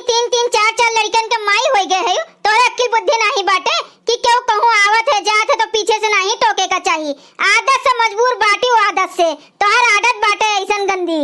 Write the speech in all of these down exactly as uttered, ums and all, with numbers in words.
तीन तीन चार चार लड़िकन के माई होइ गए हयू, तोहरे अक्किल बुद्धि नाहीं बाटे कि केहू कहूँ आवत है जात है तो पीछे से नाहीं टोके का चाही। आदत से मजबूर बाटी, वो आदत से, तोहर आदत बाटे अइसन गंदी।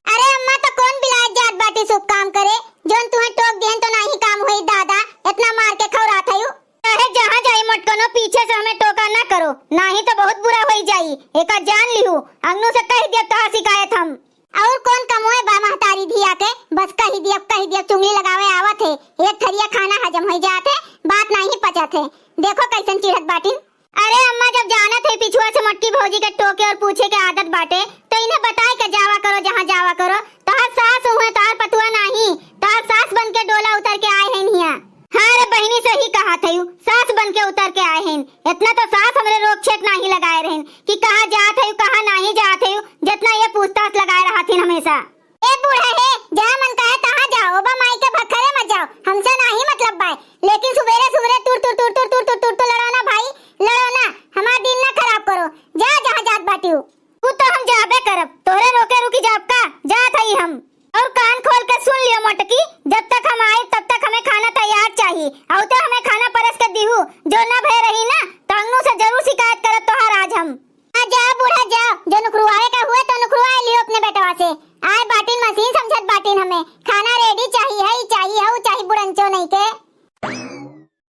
अरे अम्मा, तो कौन बिलायत जात बाटी शुभ काम करे, जौन तुहें टोक दिहन तो नाहीं काम होई दादा, इतना मार के खौरात हयू। चाहे जहाँ जाई मोटकनो, पीछे से हमें टोका ना करो, नाहीं तो बहुत बुरा होई जाई। एका जान लिहू, अंगनू से कहि दियब तोहार शिकायत हम। और कौन कमोए बा महतारी धिया के, बस कहि दियब, कहि दियब, चुंगली लगावे आवत है, एक थरिया खाना हजम होई जात है, बात नाहीं पचत है। देखो कइसन चिढ़त बाटिन। अरे अम्मा, जब जानत है पिछुआ से मोटकी भौजी के टोके और पूछे के आदत बाटे, तो इन्हें बताए के जावा करो जहाँ जावा करो। तोहार सास हुए, तोहार पतुआ नाहीं, तोहार सास बन के डोला उतर के आए हैं हियाँ। हाँ रे बहिनी, सही कहत हयू, सास बन के उतर के आए हैं। इतना तो सास हमरे रोक छेक नाहीं लगाए रहेन कि कहाँ जात हयू, कहाँ नाहीं जात हयू, जितना ये पूछताछ लगाए रहत हिन हमेशा। ए बूढ़ा हे, जहाँ मन कहे तहाँ जाओ, ओबा माई के भखरे मत जाओ, हमसे नाहीं मतलब बाय। लेकिन सुबेरे सुबेरे तुर तुर तुर तुर तुर तुर तुर तुर लड़ो ना भाई, लड़ो ना, हमार दिन ना खराब करो। जा जहाँ जात बाटिउ। उ तो हम जाबे करब, तोहरे रोके रुकी जाब का? जात हई हम। और कान खोल के सुन लियो मोटकी, जब तक हम आइब तब तक हमें खाना तैयार चाही। अउते हमें खाना परस के दिहू, जो ना भय रही ना तो अंगनू से जरूर शिकायत करब तोहार आज हम। हाँ, जाओ बूढ़ा जाओ, जो नुखरुआवे का हुए तो नुखरुआ लियो अपने बेटवा से। आए बाटिन मशीन समझत बाटिन हमें, खाना ready चाही, हई चाही, हऊ चाही, बुढ़ंचो नहीं के।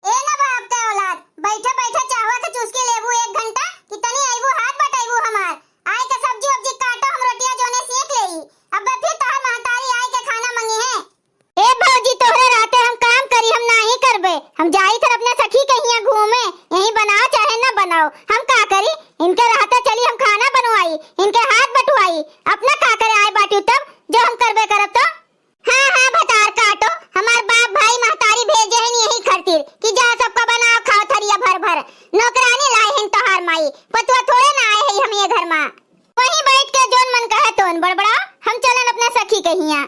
ए ना बाप के औलाद, बैठे बैठे चाहवा के चुस्की लेबू एक घंटा कि तनी अइबू हाथ बटाइबू हमार। आए के सब्जी उब्जी काटो, हम रोटिया जोने सेक लेई। अबे फिर तोहर महतारी आए के खाना मंगी है। ए भौजी, तोहरे रहते हम काम करी, हम नाही करबे। हम जाई थन अपने सखी के हियां घूमे, यहीं बनाओ चाहे न बनाओ, हम का करी? इनके रहते चली हम खाना बनवाई, इनके हाथ बटवाई। अपना का करे आए बाटी तब, जो हम करबे करब तो। हाँ हाँ भतार काटो, हमार बाप भाई महतारी भेजे हैं यही खातिर कि जा सबका बनाओ खाओ थरिया भर भर। नौकरानी लाए हैं तोहार माई, पतुआ थोड़े ना आए हैं हम ये घर मा। वहीं बैठ के जोन मन कहे तोन बड़बड़ाओ, हम चलन अपना सखी के हियां।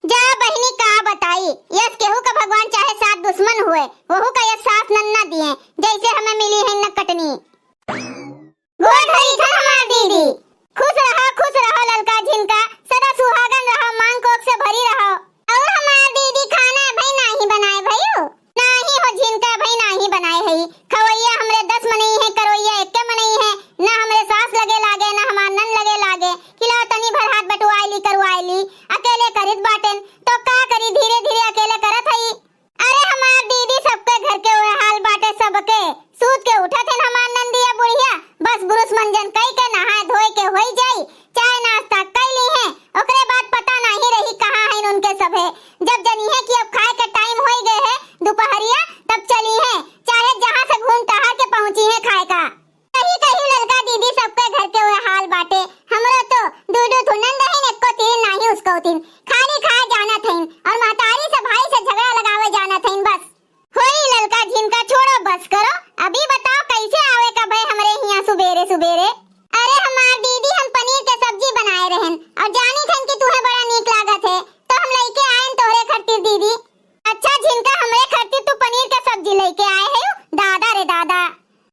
जा बहिनी का बताई, यस केहू का भगवान चाहे सात दुश्मन हुए, वहू का यस सास नन्ना दिए, जैसे हमें मिली है न कटनी। गोड़ धरी थन हमार दीदी। खुश रहो, खुश रहो ललका झिनका, सदा सुहागन रहो, मांग कोख से भरी रहो। और हमार दीदी खाना भाई नाही बनाए भइयो। नाही हो झिनका भाई नाही बनाए है। खवैया हमरे दस मनई है, करोइया एक्के मनई है। ना हमरे सास लगे लागे, ना हमार नन लगे लागे। कि लाओ तनी भर हाथ बटुआए ली, करवाए ली। अकेले करित बाटेन, तो का करी, धीरे धीरे अकेले करत हई। अरे हमार दीदी, सबके घर के वह हाल बाटे सबके। सूत के उठत हन हमार नंदिया बुढ़िया, बस बुरुस मंजन कई के नहाए धोए के होई जाई, चाय नाश्ता कई ली हैं, ओकरे बाद पता नाही रही कहाँ हइन उनके सभे। जब जनी है कि अब खाए के time होई गए है दोपहरिया, तब चली हैं, चाहे जहाँ से घूम टहर के पहुँची हैं खाए का। सही कही ललका दीदी, सबके घर के उहे हाल बाटे। हमरो तो दू दू ठो नंद हइन, एको तीर नाही उसकौतिन, खाली खाए जानत हइन और महतारी से भाई से झगड़ा लगावे जानत हइन बस। होई ललका झिनका, छोड़ो बस करो, अभी बताओ कैसे आवे का भय हमरे हियां सुबेरे सुबेरे। अरे हमार दीदी, हम पनीर के सब्जी बनाए रहन और जानी थन कि तुहे बड़ा नीक लागत है, तो हम लइके आयन तोहरे खातिर दीदी। अच्छा झिनका, हमरे खातिर तू पनीर के सब्जी लइके आए है? दादा रे दादा।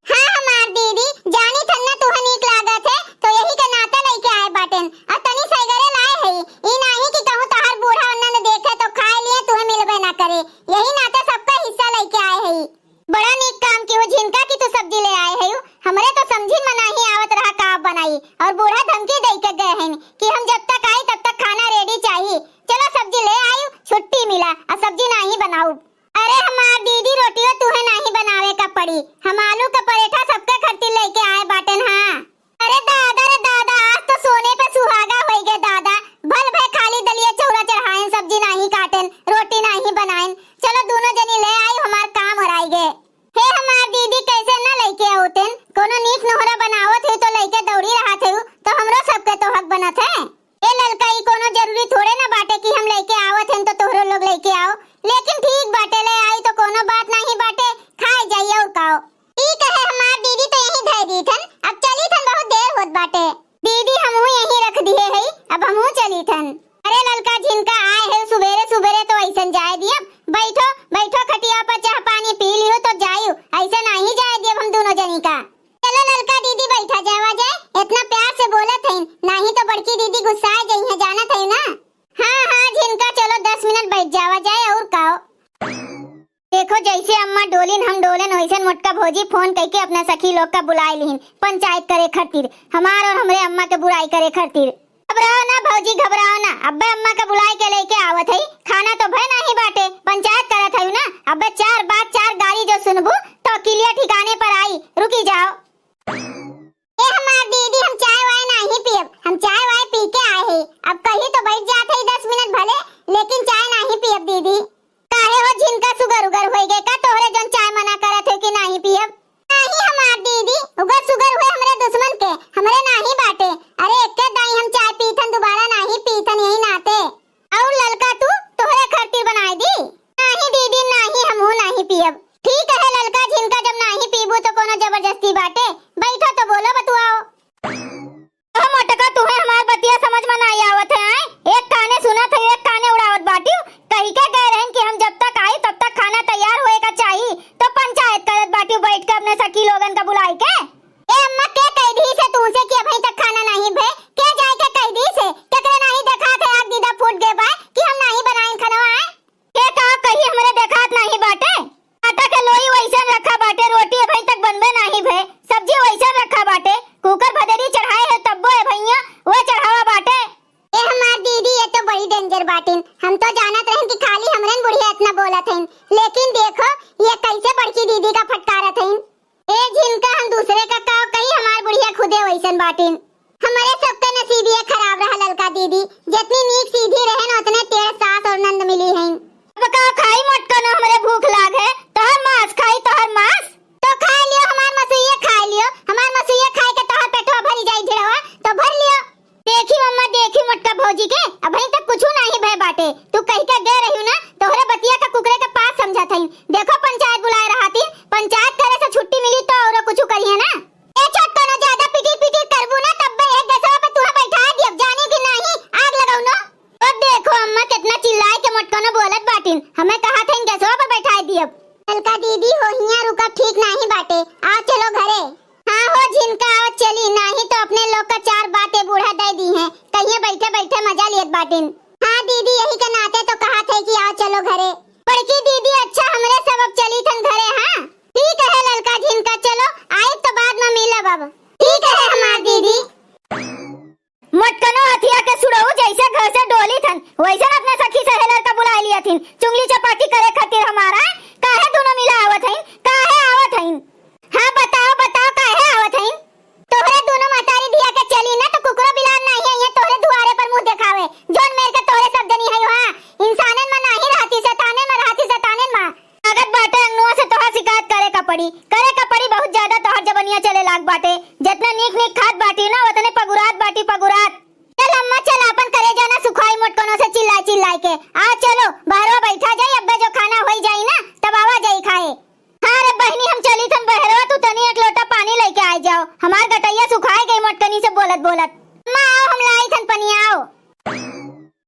हाँ हमार दीदी, जानी थन ना तुहे नीक लागत है, तो यही के नाते लइके आए बाटेन। और तनी सैगरे लाए है, ई नाही कि कहूँ तोहार बूढ़ा ननद देखे तो खाए लिए तुहे मिलबे ना करे, यही नाते सबका हिस्सा लइके आए है। बड़ा नीक काम किहू झिनका कि तू सब्जी ले आए है, हमरे तो समझी में नाही आवत रहा का बनाई, और बूढ़ा धमकी दे के गए हैं कि हम जब तक आई तब तक खाना ready चाही। चलो सब्जी ले आई, छुट्टी मिला, और सब्जी नाही बनाऊ। अरे हमार दीदी, रोटियो तुहे नाही बनावे का पड़ी, हम आलू का परेठा सबके खातिर लइके आए बाटेन। हाँ। अरे दादा रे दादा, आज तो सोने पे सुहागा होई गए दादा। भल भय खाली दलिया चौरा चढ़ाएन, सब्जी नाही काटेन, रोटी नाही बनाएन। चलो दोनों जनी ले आई, हमार काम ओराई गए। हे हमार दीदी, कैसे न लइके आवतेन, कोनो नीक नोहरा बनावत हो तो लइके दौड़ी रहत हो, तो हमरो सबके तो हक बनत है। ए ललका, ई कोनो जरूरी थोड़े ना बाटे कि हम लइके आवत हन तो तोहरो लोग लइके आओ, लेकिन ठीक बाटे, ले आई तो कोनो बात नाही बाटे, खाए जाई और काओ। ई कहे हमार दीदी तो यहीं धय दी थन, अब चली थन, बहुत देर होत बाटे। दीदी हमहू यहीं रख दिए है, अब हमहू चली थन। अरे ललका झिनका आए है सुबेरे सुबेरे तो ऐसन जाए दियब, बैठो बैठो खटिया पर चाह पानी पी लियो तो जायु, ऐसे नाही जाए दियब हम दोनों जनी का। चलो ललका दीदी, बैठा जावा जाए, इतना प्यार से बोलत हईन, नाही तो बड़की दीदी गुस्सा जाई है, जानत है ना। हाँ, हाँ, झिनका, चलो दस मिनट बैठ जाओ। डोलिन हम डोलेन, वइसन मोटका भौजी फोन कइके अपना सखी लोग का बुलाए लिहिन पंचायत करे खातिर, हमार और हमरे अम्मा के बुराई करे खातिर। घबराओ ना भौजी, घबराओ ना, अब्बे अम्मा के बुलाए के लइके आवत हई। खाना तो भय नाही बाटे, पंचायत करत हई ना, अब्बे चार बात चार गारी जो सुनबू तो किलिया ठिकाने पर आई। रुकी जाओ। ए हमार दीदी, हम चाय वाय नाही पियब, हम चाय वाय पी के आए हई। अब कहीं तो बैठ जात हई दस मिनट भले, लेकिन चाय नाही पियब दीदी। काहे हो झिनका, सुगर उगर होई गए का तोहरे जौन चाय मना करत हो कि नाही पियब? नाही हमार दीदी, उगर सुगर हुए हमरे दुश्मन के, हमरे नाही बाटे। अरे एक्के दाई हम चाय पीथन, दोबारा नाही पीथन यही नाते। और ललका तू तोहरे खातिर बनाए दी? नाही दीदी नाही, हमहू नाही पियब। ठीक है ललका झिनका, जब नाही पीबू तो कोनो जबरदस्ती बाटे? बैठो तो बोलो बतुआओ। ओह मोटका, तुहे हमार बतिया समझ में नाई आवत है, आय? एक काने सुनत है, एक काने उड़ावत बाटिउ। कही के गए रहन कि हम जब तक आई, तब तक खाना तैयार होए का चाही, तो पंचायत करत बाटिउ बैठ के अपने सखी लोगन का बुलाई के। ए अम्मा, के कह दी से तुमसे कि अभी तक खाना नहीं भे? के जाए के कह दी से? केकरे नहीं देखा थे आग दीदा फूट गए बाय कि हम नहीं बनाइन खनवा, आय? के का कही, हमरे देखात नाही बाटे। आटा के लोई वइसन रखा बाटे, रोटी अबहीं तक बनबे नाही भे, सब्जी वइसन रखा बाटे, कुकर भदेरी चढ़ाए है तब्बो ए भैया वो चढ़ावा बाटे। ए हमार दीदी, ये तो बड़ी danger बाटिन। हम तो जानत रहन कि खाली हमरन बुढ़िया इतना बोलत हइन, लेकिन देखो ये कैसे बड़की दीदी का फटकारत हइन। ए झिनका, हम दूसरे का का कही, हमार बुढ़िया खुदे वइसन बाटिन। हमरे सबके नसीबिये खराब रहा ललका दीदी, जितनी नीक सीधी रहन उतने टेढ़ सास और नंद मिली हैं। अब का खाई मोटकनो, हमरे भूख लाग है, तोहर मांस खाई, तोहर मांस। तो खा लियो हमार मसुइये, खा लियो हमार मसुइये, खाए के तोहर पेटवा भरी जाई ढेरवा, तो भर लियो। देखी अम्मा, देखी मोटका भौजी के, अबहीं तक कुछू नाही भय बाटे। तू कहि के गए रहियो ना, तोहरे बतिया का कुकरे के पास समझत हई। देखो पंचायत बुलाए रहती, पंचायत करे से छुट्टी मिली तो औरो कुछू करिए ना। ए छोटकनो, ज्यादा पिटिर पिटिर करबू ना, तब्बे एक गैसवा पे तुहा बैठा दियब, जानी कि नाही, आग लगौनो। ओ देखो अम्मा, कितना चिल्लाए के मोटकनो बोलत बाटिन, हमें कहा था इन गैसवा पर बैठा दियब। ललका दीदी हो हिया रुकब ठीक नाही बाटे, आ चलो घरे। हाँ हो झिनका, आओ चली, नाही तो अपने लोग का चार बात ए बूढ़ा दे दी है, कहिए बैठे बैठे मजा लियत बाटिन। हाँ दीदी, यही के नाते तो कहा थे कि आओ चलो घरे। बड़की दीदी, अच्छा हमरे सब अब चली थन घरे। हाँ ठीक है ललका झिनका, चलो आई तो बाद में मिलब अब। ठीक है हमार दीदी। मोटकनो हथिया के सुड़ऊ जैसे घर से डोली थन, वैसे अपने सखी सहेलर का बुला लिया थिन चुंगली चपाटी करे खातिर हमारा। काहे दोनों मिला आवत हईन, काहे आवत हईन? हाँ बताओ, बताओ काहे आवत हईन? तोहरे दोनों महतारी धिया के चली ना तो कुकुरो बिलार नाही है ये तोहरे दुआरे पर मुंह देखावे। जौन मेर के तोहरे सब जनी है, हाँ इंसानन में नाही रहती, शैतानन में रहती, शैतानन में। लागत बाटे अंगनुआ से तोहार शिकायत करे का पड़ी, करे का पड़ी, बहुत ज्यादा तोहार जबनिया चले लाग बाटे। जितना नीक नीक खात बाटी ना उतने पगुरात बाटी, पगुरात। चल अम्मा चल, आपन करेजा ना सुखाई मोटकनो से चिल्लाई चिल्लाई के। आ चलो बहरवा बैठा जाई, अब्बे जो खाना होई जाई ना तब आवा जाई खाए। हाँ रे बहिनी, हम चली थन बहरवा, तू तनी एक लोटा पानी लेके आ जाओ, हमार गटैया सुखाए गई मोटकनी से बोलत बोलत। अम्मा आओ, हम लाई थन पनिया, आओ।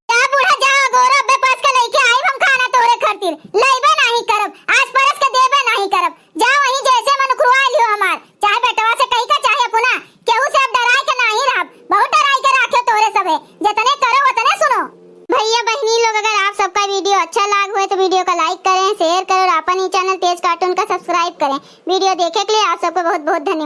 जा बूढ़ा जा, अगोरा अब्बे पास के लेके आइब हम खाना तोहरे खातिर, लइबे नाही करब, आज परस के देबे नाही करब। जा वहीं जैसे मन खुआ लियो हमार, चाहे बेटवा से कही का चाहे अपना, केहू से अब डराए के नाही रहब। बहुत डराए के राखे तोहरे सभे, जतने करो वतने सुनो। भैया बहिनी लोग, अगर आप सबका वीडियो अच्छा लाग होए तो वीडियो का like करें, share करें और अपन ही चैनल तेज कार्टून का subscribe करें। वीडियो देखे के लिए आप सबको बहुत बहुत धन्यवाद।